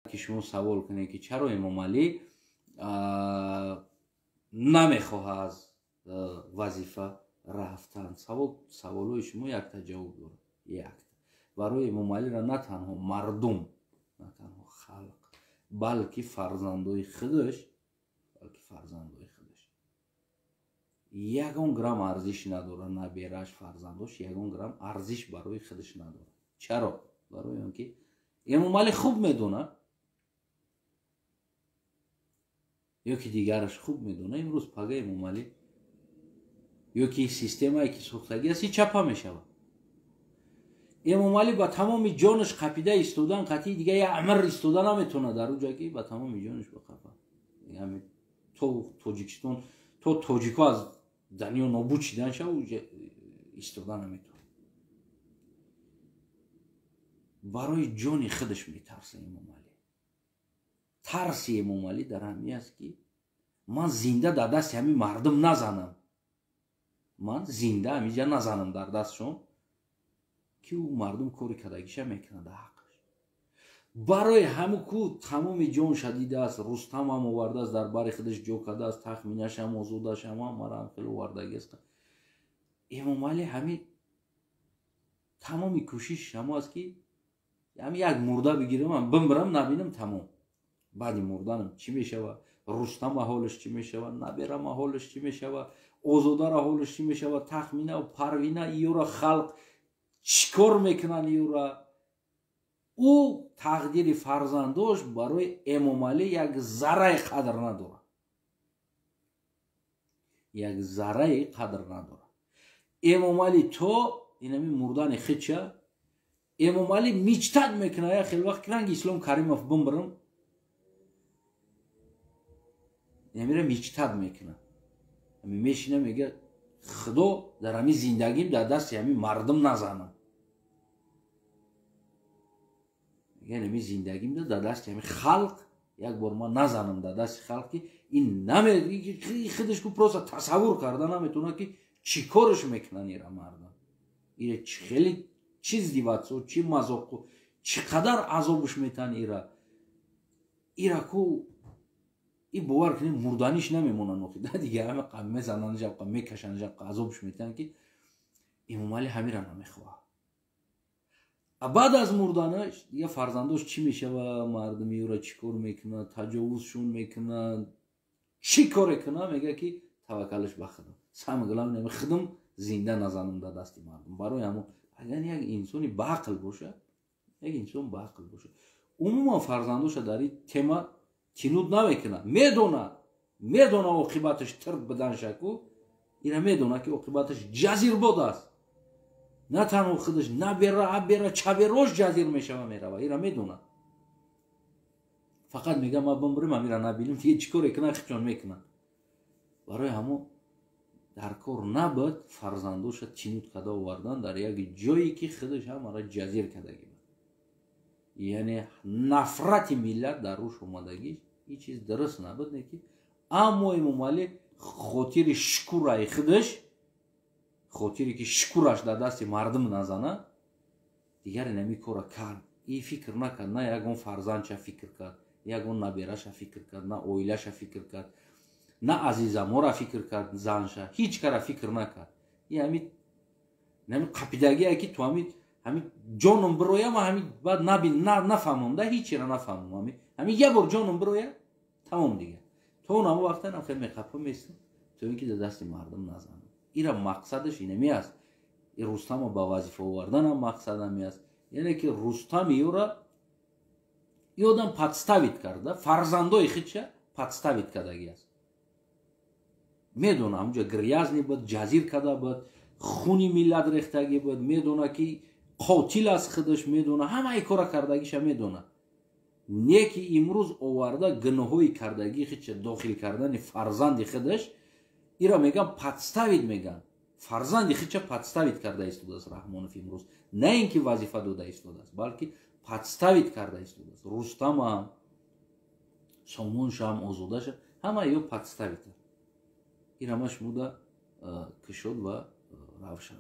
Ки шумо савол кунед, ки чаро Эмомалӣ намехоҳад аз вазифа рафтан, саволҳои шумо якта ҷавоб дорад, якта. Барои Эмомалиро на танҳо мардум, на танҳо халқ, балки фарзандои худаш, балки фарзандои худаш ягон грамм арзиш надорад. Набераш, фарзандош ягон грамм арзиш барои худаш надорад. Чаро? Барои он ки Эмомалӣ хуб медонад ё ки дигараш хуб медонад, имрӯз пага Эмомалӣ ё ки системае ки сохтагӣ аст, чапа мешавад. Эмомалӣ ба тамоми ҷонаш қапида истодан қатъи дига як амр истода наметавонад дар уҷа, ки ба тамоми ҷонаш бақапа то Тоҷикистон, то тоҷико аз дунё нобуд шидан шава, уҷа истода наметавонад. Барои ҷони худаш метарса Эмомалӣ. Тарси Эмомалӣ дар ҳамин аст, ки ман зинда дар дасти ҳамин мардум назанам, ман зинда ҳаминҷа назанам дар дастшон, ки ӯ мардум кори кардагиша мекунад дар ҳаққаш. Барои ҳаму ку тамоми ҷон шадидааст, Рустамам овардааст, дар бари худаш ҷо кардааст, Тахминашам, Озодашам, ҳамарам хеле овардагиаст. Эмомалӣ ҳамин тамоми кӯшишаш ҳамо аст, ки ҳами як мурда бигирам, бимбирам, набинам, тамом. Баъди мурданам чӣ мешавад? Рустама ҳолаш чӣ мешавад? Наберама ҳолаш чӣ мешавад? Озодара ҳолаш чӣ мешавад? Тахмина, Парвина, иёра халқ чӣ кор мекунанд иёра? Ӯ тақдири фарзандош барои Эмомалӣ як зарраи қадр надорад, як зарраи қадр надорад. Эмомалӣ то инами мурдани хича Эмомалӣ мечтать мекунад, як хел вақт ранги Ислом Каримов бимбирам, намира мечтать мекунад. Мешина, мега: «Худо, дар ҳамин зиндагим дар дасти ҳамин мардум назанам, яъне зиндагим дар дасти ҳамин халқ як бор ман назанам, дар дасти халқ». Ки ин худаш ку просто тасаввур карда наметавонад, ки чӣ корш мекунанд ира мардам, ира хеле чӣ издеваться, чӣ мазоқу, чӣ қадар азобш метаҳанд ира. Ира ку и бовар кунед, мурданиш намемонанд охи дига, ҳама мезананд, жабқа мекашанд, жабқа азобш метаҳанд, ки Эмомалӣ ҳамира намехоҳад. Баъд аз мурданаш дига фарзандош чӣ мешава, мардуми ӯра чӣ кор мекунад, таҷовузшон мекунад, чӣ коре кунад, мега ки таваккалаш ба худам, самое главное, худам зинда назанам дар дасти мардум. Барои ҳамо агар як инсони баақл боша, як инсон баақл боша, умуман фарзандоша дар ин тема тинуд намекунад. Медонад, медона оқибаташ тирб биданшаку, ина медона, ки оқибаташ ҷазирбод аст. На танҳо худаш, набера, абера, чаберош ҷазир мешава, мерава. Ира медонад, фақат мега: «Ма бимбирим, амира набинем». Дига чӣ коре кунад, хичон мекунад. Барои ҳамо дар кор набуд фарзандоша тинуд карда овардан дар як ҷое, ки худаш ҳамара ҷазир кардагӣ буд, яъне нафрати миллат дар рӯш омадагӣ. Ин чиз дуруст набуд, не ки, аммо Эмомалӣ хотири шукураи худаш, хотире ки шукураш дар дасти мардум назана, дигар инами кора кард. И фикр накард, на ягон фарзандша фикр кард, ягон набераша фикр кард, на оилаша фикр кард, на азизамора фикр кард, занша, ҳеҷ кара фикр накард. И ҳами қапидагие, ки ту ҳами ҷоном бироя, ма ҳами баъд набин, нафаҳмам да, ҳечира нафаҳмам, ҳами як бор ҷоном бироя, тамом. Дига то он ҳамо вақта нам хел меқапа местам, то ин ки дар дасти мардум назанам. Ира мақсадаш инами аст. И Рустама ба вазифа оварданам мақсад ҳами аст, яъне ки Рустам ёра и одам подставить карда, фарзандои худша подставить кардагӣ аст. Медона, ҳамунҷа грязный буд, ҷазир карда буд, хуни миллат рехтагӣ буд. Медона, ки қотил аст, худаш медона, ҳамаи кора кардагиша медона. Не ки имрӯз оварда гуноҳҳои кардагии худша дохил кардани фарзанди худаш, ира меган подставить, меган фарзанди худша подставить карда истодааст Раҳмонов имрӯз. На ин ки вазифа дода истодааст, балки подставить карда истодааст. Рустамам, Сомоншам, Озодаша, ҳама ё подставить. Ин ҳамаш муда кушод ва равшан.